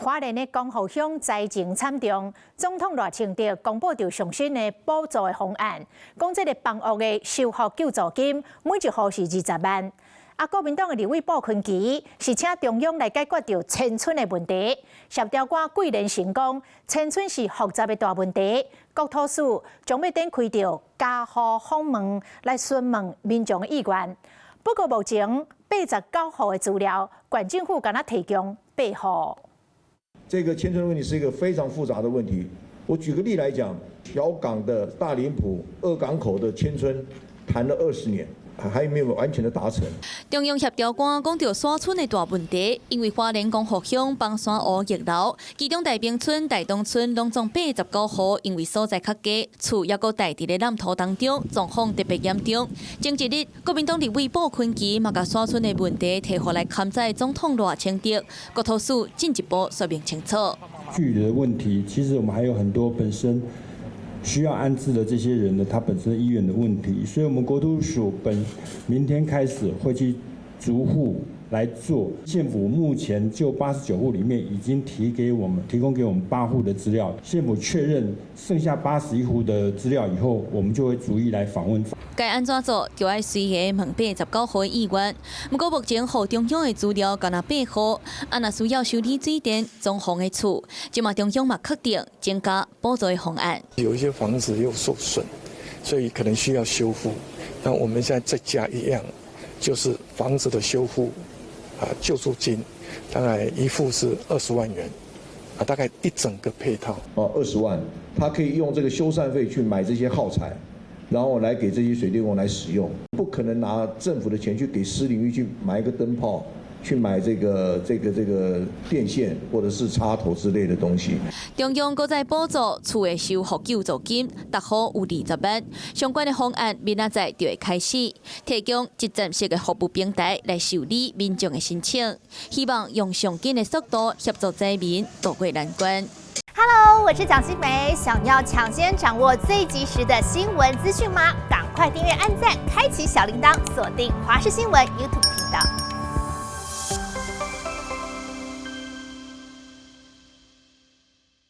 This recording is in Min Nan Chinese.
花蓮的光復鄉災情慘重，總統賴清德公布著上新的補助的方案，講這个房屋的修復救助金，每一戶是20萬。啊，國民黨的立委傅崐萁是請中央來解決著遷村的問題。協調官桂蓮成講，遷村是複雜的大問題，國土署將欲展開著家戶訪問來詢問民眾的意願。不過目前89戶的資料，縣政府敢若提供八戶。這個遷村問題是一個非常複雜的問題。我舉個例來講，小港的大林埔、二港口的遷村，談了20年，還沒有完全的達成。中央協調官講著徙村的大問題，因為花蓮光復鄉枋山湖逆流，其中大平村、大東村攏總89戶，因為所在較低，厝猶閣待佇咧濫土當中，狀況特別嚴重。前一日，國民黨立委傅崐萁嘛共徙村的問題提予來勘災總統賴清德，國土署進一步說明清楚。具體的問題，其實我們還有很多本身需要安置的這些人呢，他本身意願的問題，所以我們國土署本明天開始會去逐戶來做。縣府目前就89戶裡面已經提給我們提供給我們8戶的資料，縣府確認剩下81戶的資料以後，我們就會逐一來訪問。該按怎做，就愛隨意問89戶意願。毋過目前予中央的資料干焦八戶，啊若需要修理水電、裝潢的厝，這馬中央嘛確定增加補助的方案。有一些房子又受損，所以可能需要修復。那我們現在再加一樣，就是房子的修復啊，救助金，大概一戶是20萬元，啊，大概一整個配套。哦，20萬，他可以用這個修繕費去買這些耗材，然後來給這些水電工來使用，不可能拿政府的錢去給私領域去買一個燈泡，去買這個電線或者是插頭之類的東西。中央閣再補助厝的修復救助金，逐戶有20萬。相關的方案明仔載就會開始提供一站式的服務平台來受理民眾的申請，希望用上緊的速度協助災民渡過難關。 Hello，我是蔣新梅，想要搶先掌握最及時的新聞資訊嗎？趕快訂閱、按讚、開啟小鈴鐺，鎖定華視新聞 YouTube 頻道。